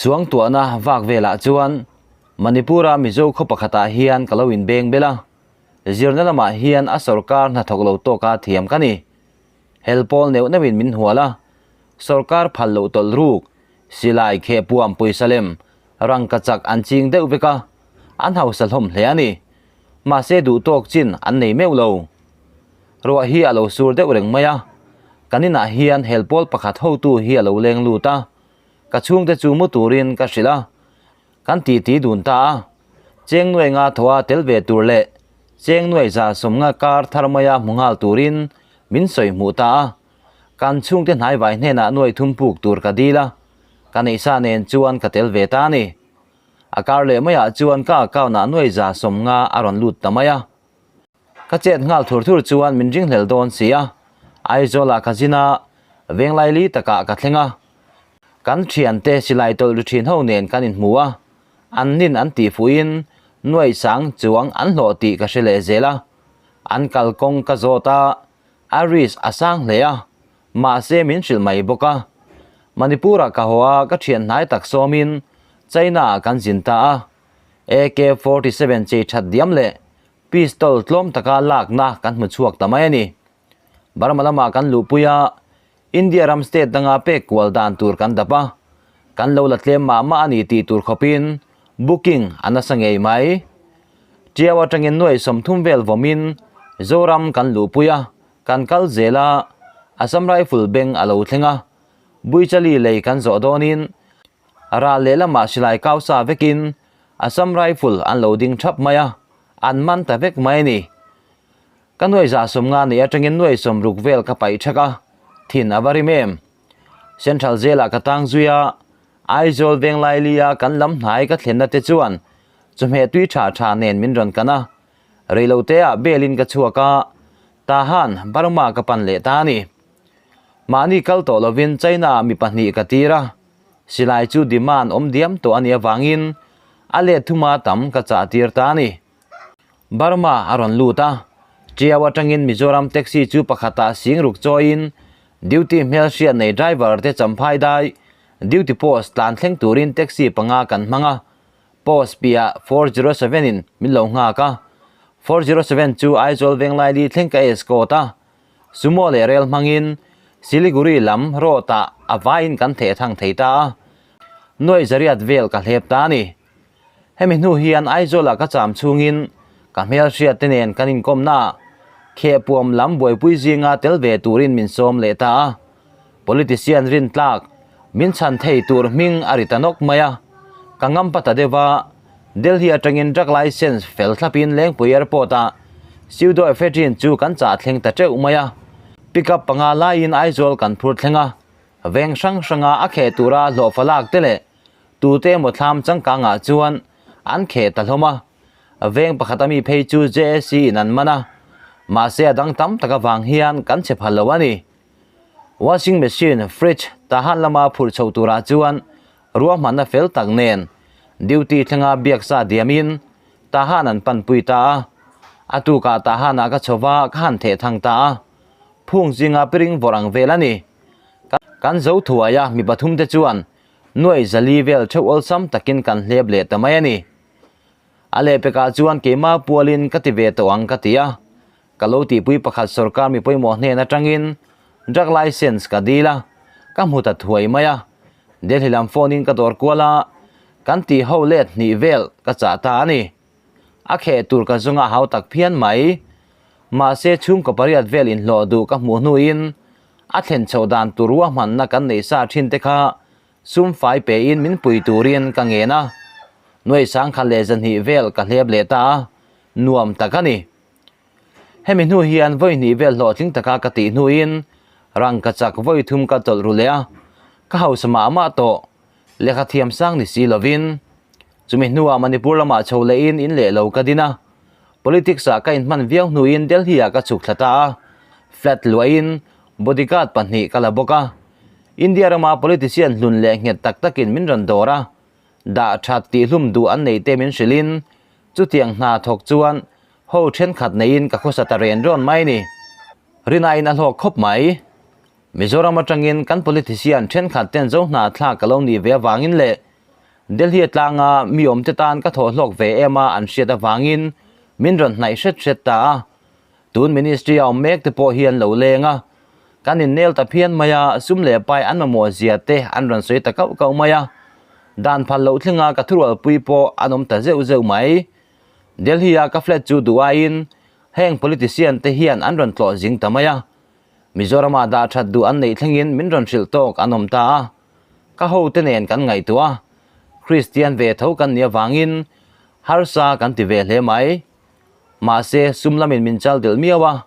Suangtuahna vak velah chuan Manipur-a Mizo khaw pakhatah hian ka lo inbeng bel a, zirna lamah hian a sorkar hnathawk lo tawka thiam ka ni. Hel pawl neuh neuhin min hual a, sorkar phal loh tawlh ruk, silai khehpuam pawisa lem, rangkachak an ching deuh vek a, an hausa hlawm hle a ni. Mahse duhtawk chin an nei meuh lo. Ruah hi a lo sur deuh reng mai a, kan inah hian hel pawl pakhat hotu hi a lo leng lut a, ka chhungte chu mu turin ka hrilh a, kan titi dun ta a. Cheng nuai nga thaw a tel ve tur leh cheng nuai za sawmnga kar thar maia hmu nghal turin min sawi hmuh ta a. Kan chhungte hnaivai hnenah nuai thum puk tur ka dil a, ka neihsa nen chuan ka tel ve ta a ni. A kar leh maiah chuan ka account ah nuai za sawmnga a rawn lut ta mai a. Ka chet nghal thur thur chuan min ringhlel dawn si a, Aizawl ah ka zin a, Venglaili takah ka thleng a. Kan thiante silai tawlh ri thin ho nen kan inhmu a, an nin an tih fuhin nuaih sang chuang an hlawh tih ka hre leh zel a. An kalkawng ka zawt a, a risk a sang hle a, mahse min hrilh mai bawk a. Manipur-ah ka haw a, ka thian hnai tak sawmin China-ah kan zin ta a. AK-47 chei that diam leh pistol tlawm taka lakna kan hmu chhuak ta mai a ni. Burma lamah kan luhpui a, India ram state danga pek kual dan tur kan dap a, kan lo la tlem mah mah a ni tih tur khawpin booking a nasa ngei mai. Tiau atangin nuaih 30 vel vawmin Zoram kan luhpui a, kan kal zel a, Assam Rifle beng a lo thleng a, Buichali lei kan zawh dawnin ral lehlamah silai kau sa vekin Assam Rifle an lo ding thap mai a, an man ta vek mai a ni. Ka nuai za 50 nei atangin nuai 60 vel ka paih thak a, thin a va rim em. Central Jail-ah ka tang zui a, Aizawl Venglaili-a kan lam hnai ka thlenna te chuan chawhmeh tui tha tha nen min rawn kan a, reiloteah belin ka chhuak a, Tahan, Burma ka pan leh ta a ni. Mahni kal tawh lovin China-ah mi pahnih ka tir a, silai chu demand awm diam tawh a nih avangin a let thuma tam ka chah tir ta a ni. Burma a rawn lut a, Tiau atangin Mizoram taxi chu pakhatah sing ruk chawiin duty hmelhriat nei driver te champhai dai duty post tlan thleng turin taxi panga kan hmang a, post piah 407 in min lo nghak a, 407 chu Aizawl Venglaili thleng ka escort a, Sumo leh rel hmangin Siliguri lam road ah a vaiin kan theh thang thei ta a, nuaih zariat vel ka hlep ta a ni. Hemi hnu hian Aizawlah ka cham chhungin ka hmelhriat te nen kan inkawmna ah khehpuam lam buaipui zinga tel ve turin min sawm leh ta a. Politician rintlak min chhan thei tur hming a ri ta nawk mai a. Ka ngam pa ta deuh a, Delhi atangin drug licence fel thlapin Lengpui Airport ah pseudoephedrine chu kan chah thleng ta teuh mai a. Pickup panga laiin Aizawl kan phur thleng a, veng hrang hranga a kheh tura hlawhfa lak te leh Tute emaw thlam changkangah chuan an kheh ta hlawm a, veng pakhat ami phei chu JAC in an man a, mahse a dang tam tak avang hian kan chhe phal lo a ni. Washing machine, fridge, tahan lama phurh chho turah chuan ruahmanna fel tak nen duty thlenga biaksa diamin tahan an panpui ta a, a tukah tahanah ka chho va ka han theh thang ta a, phung zinga piring vawrh ang vel a ni. Kan zo thuai a, mi pathumte chuan Nuaih zali vel theuh awlsam takin kan hlep leh ta mai a ni. A lehpekah chuan keimah pualin ka ti ve tawh ang ka ti a, ka lo tihpui pakhat sorkar mi pawimawh hnen atangin drug licence ka dil a, ka hmu ta thuai mai a. Delhi lam phone in ka dawr kual a, kan tih ho let hnih vel ka chah ta a ni. A kheh tur ka zunga hau tak phian mai. Mahse chhungkaw pariat vel inhlawh duh ka hmuh hnuin A thlen chhoh dan tur ruahmanna kan neih sa thin te kha sum fai pein min pui turin ka ngen a, nuaih sangkhat leh zahnih vel ka hlep leh ta a, nuam tak a ni. Hemi hnu hian vawi hnih vel hlawhtling taka ka tih hnuin rangka chak vawi thum ka tawlh ru leh a, ka hausa mah mah tawh, lehkha thiam sang ni si lovin. Chumi hnuah Manipur lamah chho lehin in leh lo ka din a, Politics ah ka inhman viau hnuin Delhi ah ka chhuk thla ta a, flat luahin bodyguard pahnih ka la bawk a. India rama politician hlun leh nghet tak takin min rawn dawr a, dah that tihhlum duh an nei te min hrilhin chutiang hna thawk chuan ho thenkhat neiin ka khawsa ta ren rawn mai ni. Rinain a hlawk khawp mai. Mizoram atangin kan politician thenkhat ten zo hna thlak ka lo nih ve avangin leh. Delhi tlanga mi awmte tan ka thawh hlawk ve em a an hriat avangin min rawn hnaih hret hret ta a. Tun ministry a awm mek te pawh hi an lo leng a. Kan innel ta phian mai a, sum leh pai an mamawh zia te an rawn sawi ta kauh kauh mai a. Dan phal loh thlenga ka thurualpui pawh an awm ta zeuh zeuh mai. Delhi a ka flat chu duh aiin heng politician te hian an rawn tlawh zing ta mai a. Mizoramah dah that duh an neih thlengin min rawn hrilh tawk an awm ta a. Ka hote nen kan ngaihtuah a, Kristian ve tho kan nih avangin harsa kan ti ve hle mai. Mahse, sum lamin min chal delh miau a,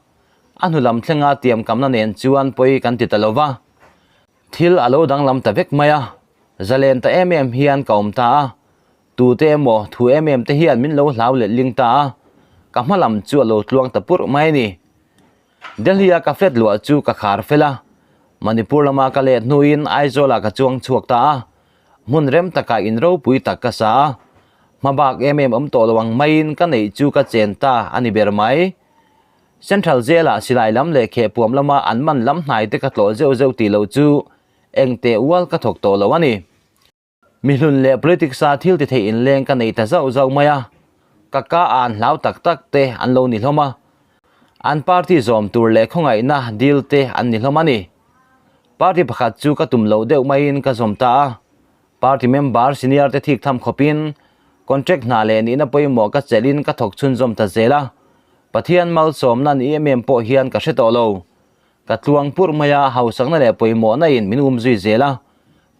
a hnu lam thlenga tiamkamna nen chuan pawi kan ti ta lo va. Thil a lo danglam ta vek mai a, zalen ta em em hian ka awm ta a, tute emaw thu em em te hian min lo hlau let ling ta a, ka hma lam chu a lo tluang ta purh mai a ni. Delhi-a ka flat luah chu ka khar fel a, Manipur lama ka let hnuin Aizawl-ah ka chuang chhuak ta a, hmun rem takah in ropui tak ka sa a, hma bak em em awm tawh lo ang maiin ka neih chu ka chen ta a ni ber mai. Central Jail-ah silai lam leh khehpuam lama an man lam hnai te ka tlawh zeuh zeuh tih loh chu eng teh ual ka thawk tawh lo a ni. Mihlun leh politics-a thil ti thei inleng ka nei ta zauh zauh mai a, ka ka an hlau tak tak te an lo ni hlawm a, an party zawm tur leh khawngaihna dil te an ni hlawm a ni. Party pakhat chu ka tum loh deuh maiin ka zawm ta a, party member senior te thik tham khawpin contract hna leh nihna pawimawh ka chelhin ka thawk chhunzawm ta zel a, Pathian malsawmna ni em em pawh hian ka hre tawh lo. Ka tluang purh mai a, hausakna leh pawimawhna in min um zui zel a,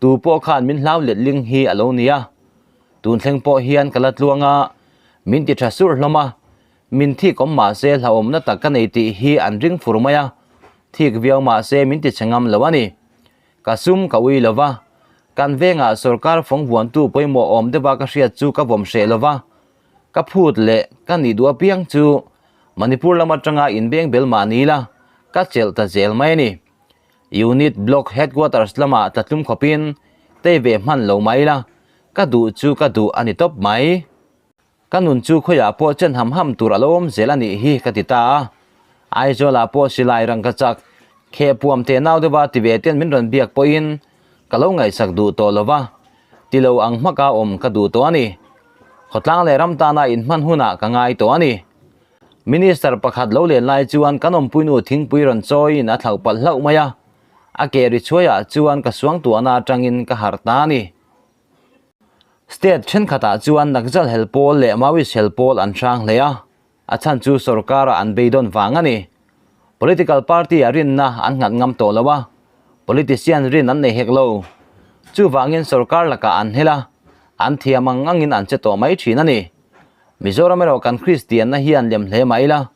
tu pawh khan min hlau let ling hi a lo ni a. Tun thleng pawh hian ka la tluang a, min ti tha surh hlawm a, min thik awm mah se hlauhawmna tak ka nei tih hi an ring fur mai a, thik viau mah se min ti chhe ngam lo a ni. Ka sum ka ui lo va, kan vengah sorkar fawng vuantu pawimawh awm deuha ka hriat chu ka vawm hreh lo va, ka phut leh ka nih duh apiang chu Manipur lam atanga inbeng bel mah ni ila ka chelh ta zel mai a ni. Unit Block Headquarters lamah tla tlum khawpin tei ve hman lo mai ila ka duh chu ka duh a ni tawp mai. Ka nun chu khawiah pawh chen ham ham tur a lo awm zel a nih hi ka ti ta a. Aizawlah pawh silai rangka chak kheh puam teh nau deuha ti ve ten min rawn biak pawhin ka lo ngaihsak duh tawh lo va, ti lo ang hmaka awm ka duh tawh a ni. Khawtlang leh ram tana inhman hunah ka ngai tawh a ni. Minister pakhat lo len lai chuan kan awmpuinu thingpui rawn chawiin a thlauh palh hlauh mai a, a ke ri chhuaiah chuan ka suangtuahna atangin ka harh ta a ni. State thenkhatah chuan Naxal hel pawl leh Maoist hel pawl an hrang hle a, a chhan chu sorkara an beidawn vang a ni. Political party-ah rinna an nghat ngam tawh lo a, politician rin an nei hek lo. Chuvangin sorkar lakah an hel a, an thiam ang angin an che tawh mai thin a ni. Mizoram erawh kan Kristianna hian lem hle mai ila,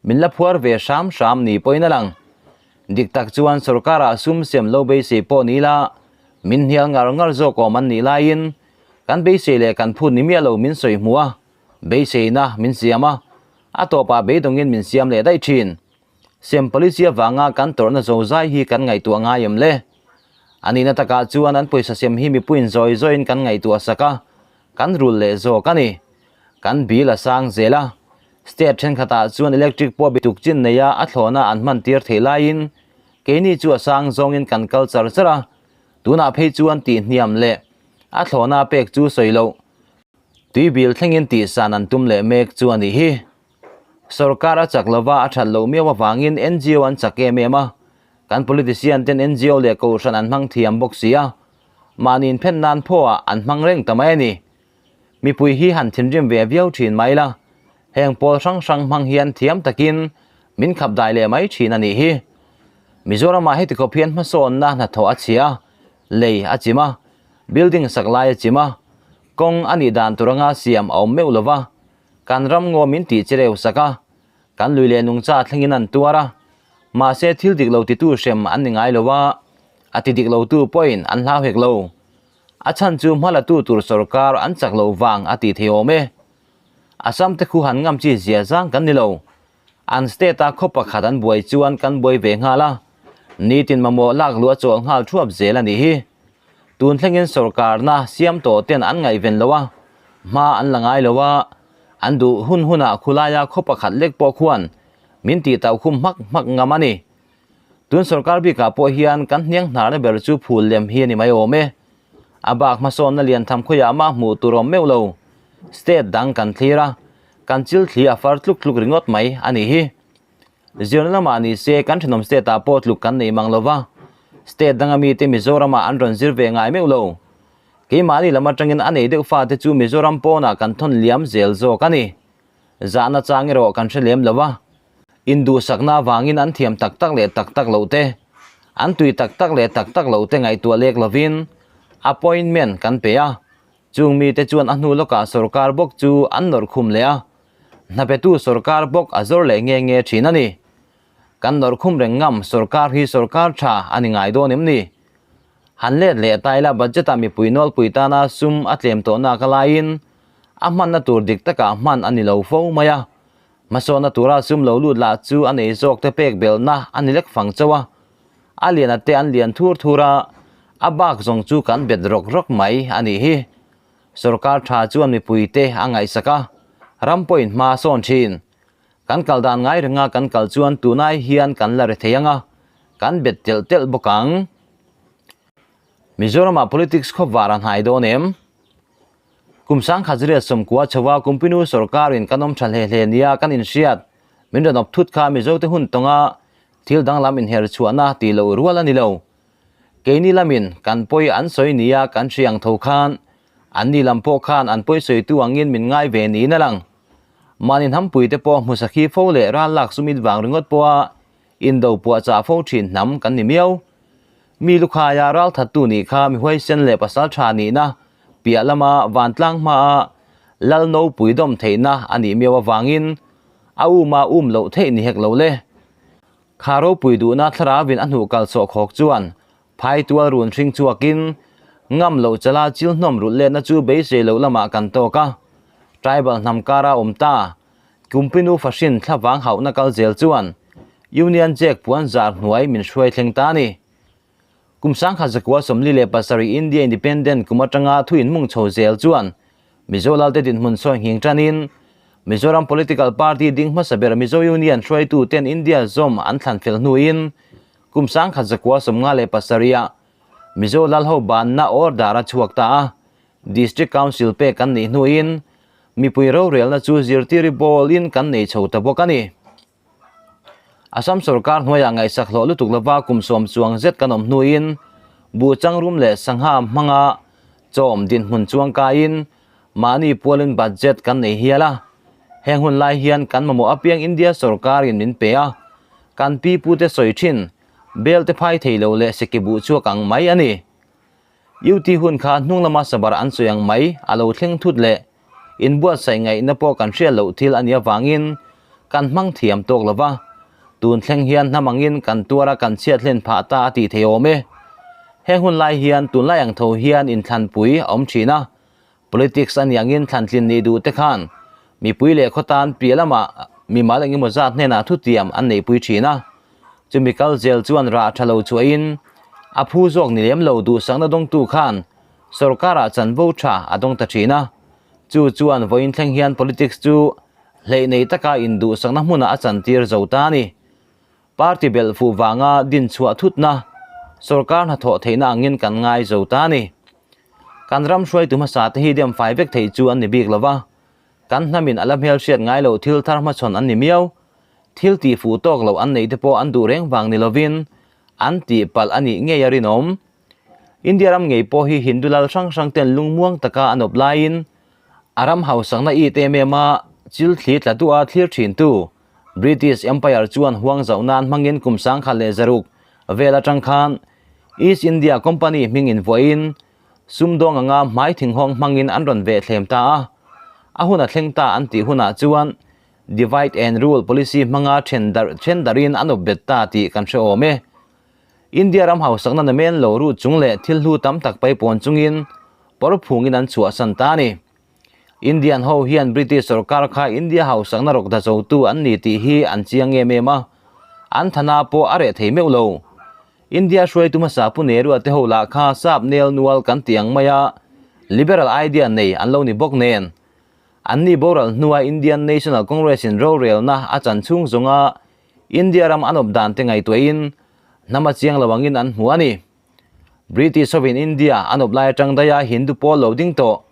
min la phuar ve hram hram ni pawhin a lang. Dik tak chuan sorkarah sum sem lo beisei pawh ni ila, min hnial ngar ngar zawk awm an nih laiin kan beisei leh kan phut ni miah lo min sawi hmuh a, beiseina min siam a, a tawpah beidawngin min siam leh daih thin. Sem policy avanga kan tawrhna zozai hi kan ngaihtuah ngai em le? A nihna takah chuan an pawisa sem hi mipuiin zawi zawiin kan ngaihtuah sak a, kan rul leh zawk a ni. Kan bill a sang zel a, state thenkhatah chuan electric pawh bituk chin neia a thlawhna an hman tir theih laiin keini chu a sang zawngin kan kal char char a, tunah phei chuan tihhniam leh a thlawhna pek chu sawi loh. Tui bil thlengin tihsan an tum leh mek chu a nih hi. Sorkar a chak lova a that loh miau avangin NGO an chak em em a, kan politician ten NGO leh kohhran an hmang thiam bawk si a, mahni inphen nan phawhah an hmang reng ta mai a ni. Mipui hi han thinrim ve viau thin mai la, heng pawl hrang hrang hmang hian thiam takin min khap dai leh mai thin a nih hi. Mizoramah heti khawp hian hmasawnna hnathawh a chhia a, lei a chim a, building sak lai a chim a, Kawng a nih dan tur anga siam a awm meuh lo va, kan ram ngaw min tih che reu sak a, kan lui leh nungcha thlengin an tuar a, mahse thil dik lo titu hrem an ni ngai lo a, a ti dik lotu pawhin an hlau hek lo. A chhan chu hma latu tur sorkar an chak loh vang a tih thei awm e. Assam te khu han ngam chi zia zang kan ni lo. An state a khaw pakhat an buai chuan kan buai ve nghal a, nitin mamawh lak luh a chawl nghal thuap zel a nih hi. Tun thlengin sorkarna siam tawh ten an ngaihven lo a, hma an la ngai lo a, an duh hun hunah khulaia khaw pakhat lek pawh khuan min tih tauh khum hmak hmak ngam a ni. Tun sorkar bikah pawh hian kan hniang hnarna ber chu phul lem hi a ni mai awm e. A bak hmasawnna lian tham khawiah mah hmuh tur awm meuh lo. State dang kan thlir a, kan chil thli a far tluk tluk ringawt mai a nih hi. Zirna lamah ni se kan thenawm state ah pawh tluk kan nei mang lo va, state danga mite Mizoramah an rawn zir ve ngai meuh lo. Keimahni lam atangin a nei deuh fate chu Mizoram pawnah kan thawn liam zel zawk a ni. Zahna chang erawh kan hre lem lo va, induhsakna avangin an thiam tak tak leh tak tak loh te, an tui tak tak leh tak tak loh te ngaihtuah lek lovin appointment kan pe a, chung mite chuan a hnu lawkah sorkar bawk chu an nawrh khum leh a, hnapetu sorkar bawk a zawr leh nge nge thin a ni. Kan nawrh khum reng ngam sorkar hi sorkar tha a ni ngai dawn em ni? Han let leh ta ila budget-ah mipui nawlpui tana sum a tlem tawhna ka laiin a hmanna tur dik takah hman a ni lo fo mai a. Hmasawnna tura sum lo lut lah chu a nei zawk te pek belhna a ni lek fang chauh a. A liana te an lian thur thur a, a bak zawng chu kan bet rawk rawk mai a nih hi. Sorkar tha chuan mipui te a ngaihsak a, ram pawhin hma a sawn thin. Kan kal dan ngai renga kan kal chuan tunai hian kan la ri thei ang a, kan bet telh telh bawk ang. Mizoramah politics khawp var a hnai dawn em? Kum sangkhat riat sawmkua chhoa Kumpinu sorkarin kan awm tha hle hle nia kan inhriat min rawn awp thut kha Mizote hun tawnga thil danglam inher chhuahna tih loh rual a ni lo. Keini lamin kan pawi an sawi nia kan hri ang tho khan anni lam pawh khan an pawi sawitu angin min ngai ve niin a lang. Mahni hnampuite pawh hmusakhi fo leh ral lak sumit vang ringawt pawha indo puahchah fo thin hnam kan ni miau. Mi lukhaia ral thattu nih kha mi huaisen leh pasal tha nihna piah lama vantlang hmaa lal nopui dawm theihna a nih miau avangin a uma um loh theih ni hek lo le. Kha ropui duhna thlarauin a hnuh kal chawh khawk chuan phai tual run hring chhuakin ngam loh chala chil hnawm rulh letna chu beisei loh lamah kan tawk a. Tribal hnam kara awm ta Kumpinu fahrin thlavang hauhna kal zel chuan Union Jack puan zar hnuai min hruai thleng ta a ni. Kum sangkhat zakua 47 India Independent kum atanga thu inhmung chho zel chuan Mizo Lalte dinhmun sawi nghing tanin Mizoram Political Party ding hmasa ber Mizo Union hruaitu ten India zawm an thlan fel hnuin kum sangkhat zakua 57 ah Mizo Lal ho banna order a chhuak ta a. District Council pek kan neih hnuin mipui rorelna chu zirtiri bawlin kan nei chho ta bawk a ni. Assam sorkar hnuaiah ngaihsak hlawh lutuk lova kum sawm chuang zet kan awm hnuin buh changrum leh sangha hmanga chawm dinhmun chuang kaiin mahni pualin budget kan nei hial a. Heng hun lai hian kan mamawh apiang India sorkarin min pe a, kan pi pute sawi thin bel te phai thei lo leh seki buh chhuak ang mai a ni. UT hun kha hnung lama sabar an sawi ang mai a lo thleng thut leh inbuatsaih ngaihna pawh kan hriat loh thil a nih avangin kan hmang thiam tawk lo va, tun thleng hian hnam angin kan tuar a kan chhiat hlen phah ta a tih thei awm e. Heng hun lai hian tunlai ang tho hian inthlanpui a awm thin a, Politics a nih angin thlantlin nih duh te khan mipui leh khaw tan piah lamah mimal engemaw zat hnenah thutiam an neihpui thin a. Chumi kal zel chuan rah tha lo chhuahin a phu zawk ni lem lo duhsakna dawngtu khan sorkarah chanvo tha a dawng ta thin a. Chu chuan vawiin thleng hian politics chu hleih nei taka induhsakna hmunah a chantir zo ta a ni. Party belh fuh vanga din chhuah thutna sorkar hnathawh theihna angin kan ngai zo ta a ni. Kan ram hruaitu hmasa te hi dem fai vek theih chu an ni bik lo va, kan hnamin a la hmelhriat ngai loh thil thar hmachhawn an ni miau. Thil tih fuh tawk loh an neih te pawh an duh reng vang ni lovin an tih palh a nih ngei a rinawm. India ram ngei pawh hi Hindu lal hrang hrang ten lungmuang taka an awp laiin a ram hausakna it em em a chil thli tla duha thlir thintu British Empire chuan huang zauh nan hmangin kum 1600 vel atang khan East India Company hming invuahin sumdawng anga hmai thinghawng hmangin an rawn veh thlem ta a. A hun a thleng ta an tih hunah chuan Divide and Rule policy hmanga then darh then darhin an awp bet ta tih kan hre awm e. India ram hausakna namen lo ru chung leh thil hlu tam tak paipawn chungin pawr phungin an chhuahsan ta a ni. Indian ho hian British sorkar kha India hausakna rawk da zotu an ni tih hi an chiang em em a, an thana pawh a reh thei meuh lo. India hruaitu hmasa Pu Nehru-a te ho lah kha sap nel nual kan ti ang maia liberal idea nei an lo ni bawk nen. Anni boral hnua Indian National Congress-in rorelna a chan chhung zawnga India ram an awp dan te ngaihtuahin hnam a chiang lo angin an hmu a ni. British hovin India an awp lai atang daiha Hindu pawl lo ding tawh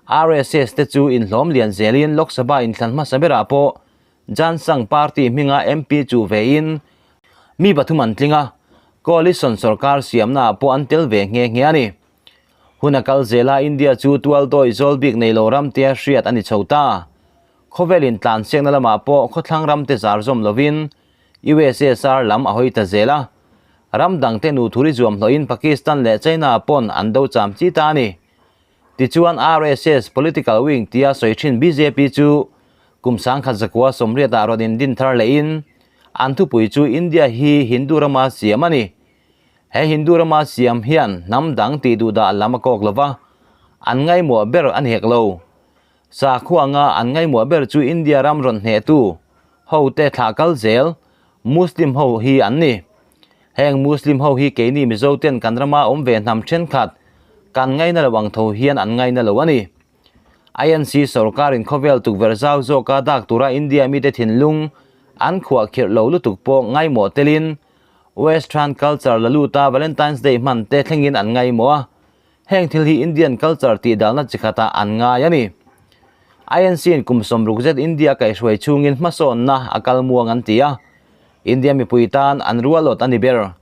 RSS te chu inhlawm lian zelin Lok Sabha inthlan hmasa berah pawh Jan Sangh party hminga MP chu vein mi pathum an tling a, coalition sorkar siamnaah pawh an tel ve nghe nghe a ni. Hun a kal zela India chu tual dawi zawl bik nei lo ram tia hriat a ni chho ta. Khawvel intlansiakna lamah pawh khawthlang ramte zar zawm lovin USSR lam a hawi ta zel a, ram dangte nu thuri zuam hlawhin Pakistan leh China pawn an do cham chi ta a ni. Tichuan RSS political wing tia sawi thin bjp chu kum 1918 ah rawn indin thar lehin an thupui chu India hi Hindu rama siam a ni. He Hindu rama siam hian hnam dang tih duhdah lam a kawk lova, an ngaimawh ber a ni hek lo. Sakhuanga an ngaimawh ber chu India ram rawn hnehtu hote thlah kal zel Muslim ho hi an ni. Heng Muslim ho hi keini Mizo ten kan rama awm ve hnam thenkhat kan ngaina lo ang tho hian an ngaina lo a ni. INC sorkarin khawvel tukverh zau zawka dak tura India mite thinlung an khuah khirh lo lutuk pawh ngaimawh telin Western culture la luta Valentine's Day hman te thlengin an ngaimawh a. Heng thil hi Indian culture tih dalna chi khatah an ngai a ni. INC-in kum 60 zet India kaihhruai chhungin hmasawnna a kal muang an ti a, India mipui tan an rualawt a ni ber.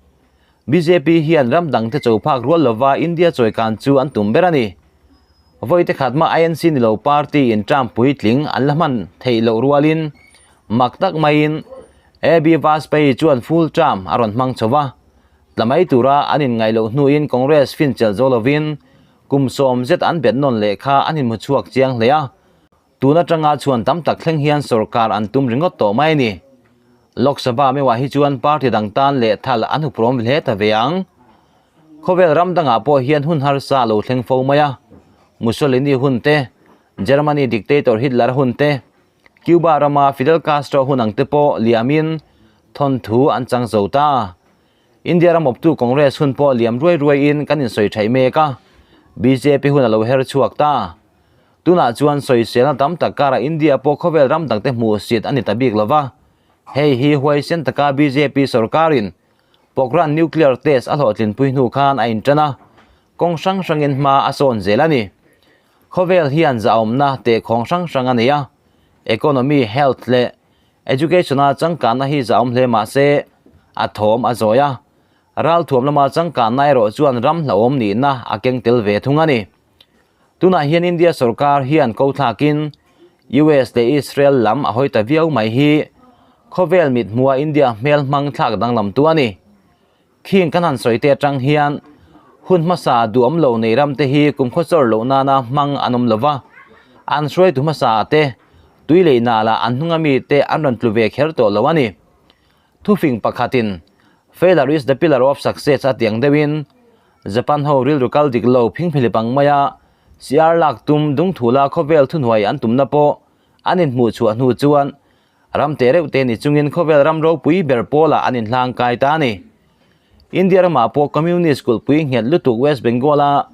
Bjp hian ram dangte cho phak rual lova India chawikan chu an tum ber a ni. Vawi te khat mah INC ni lo party in term puitling an la hman theih loh rualin mak tak maiin AB Vajpayee chuan full term a rawn hmang chho va. Tla mai tura an inngaih loh hnuin Congress finchelh zo lovin kum 10 zet an bet nawn leh kha an inhmu chhuak chiang hle a. Tun atanga chhuan tam tak thleng hian sorkar an tum ringawt tawh mai a ni. Lok Sabha meuhah hi chuan party dang tan leh thal an huprawm hle ta ve ang. Khawvel ram dangah pawh hian hun harsa a lo thleng fo mai a. Mussolini hun te, Germany dictator Hitler hun te, Cuba rama Fidel Castro hun ang te pawh liamin thawnthu an chang zo ta. India ram awptu Congress hun pawh liam ruai ruaiin kan insawi thaih mek a, bjp hun a lo her chhuak ta. Tunah chuan sawiselna tam tak karah India pawh khawvel ram dangte hmuh sit a ni ta bik lova. Hei hi huaisen taka bjp sorkarin Pokhran nuclear test a hlawhtlinpui hnu khan a intan a, kawng hrang hrangin hma a sawn zel a ni. Khawvel hian zahawmna tehkhawng hrang hrang a nei a, economy, health leh Education-a changkanna hi zahawm hle mah se, a thawm a zawi a. Ralthuam lama changkanna erawh chuan ram hlauhawm nihna a keng tel ve thung a ni. Tunah hian India sorkar hian ko thlakin US leh Israel lam a hawi ta viau mai hi khawvel mithmuha India hmel hmang thlak danglamtu a ni. Khing kan han sawi te atang hian hun hmasa duhawm lo nei ram te hi kumkhaw chawr loh nana hmang an awm lova, an hruaitu hmasa te tui leh nala an hnunga mi te an rawn tlu ve kher tawh lo a ni. Thufing pakhatin Failure is the pillar of success a tiang deuhin Japan ho rilru kal dik lo phingphilip ang maia CR lak tum dungthula khawvel thuhnuai an tumna pawh an inhmuh chhuah hnu chuan Ram te reuh te ni chungin khawvel ram ropui ber pawlah an inhlang kai ta a ni. India ramah pawh Communist kulhpui nghet lutuk West Bengal-a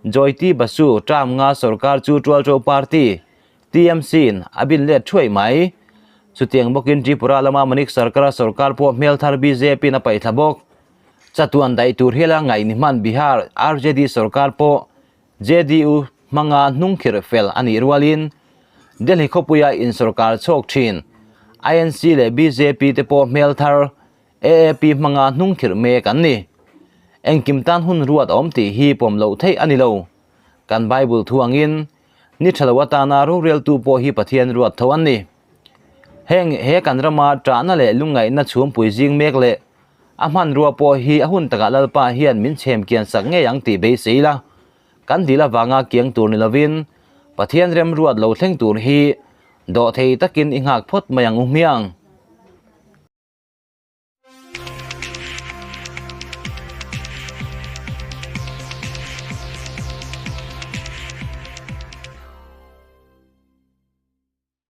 Jyoti Basu term nga sorkar chu Tualṭo Party, TMC, in a bin let thuai mai. Chutiang bawkin Tripura lama Manik Sarkar-a sorkar pawh hmel thar BJP-in a paihthla bawk. Chatuan daih tur hiala ngaih ni hman Bihar RJD sorkar pawh JDU hmanga hnungkhirh fel a nih rualin Delhi khawpuia insawrkar chhawk thin INC leh bjp te pawh hmel thar AAP hmanga hnungkhirh mek an ni. Engkim tan hun ruat a awm tih hi pawm loh theih a ni lo. Kan Bible thu angin ni tha lo atana roreltu pawh hi Pathian ruat tho an ni. Heng he kan rama tahna leh lungngaihna chhumpui zing mek leh A hmanrua pawh hi a hun takah Lalpa hian min chhem kian sak ngei ang tih beisei ila, kan dil avanga kiang tur ni lovin Pathian remruat lo thleng tur hi dawhthei takin i nghak phawt mai ang u hmiang.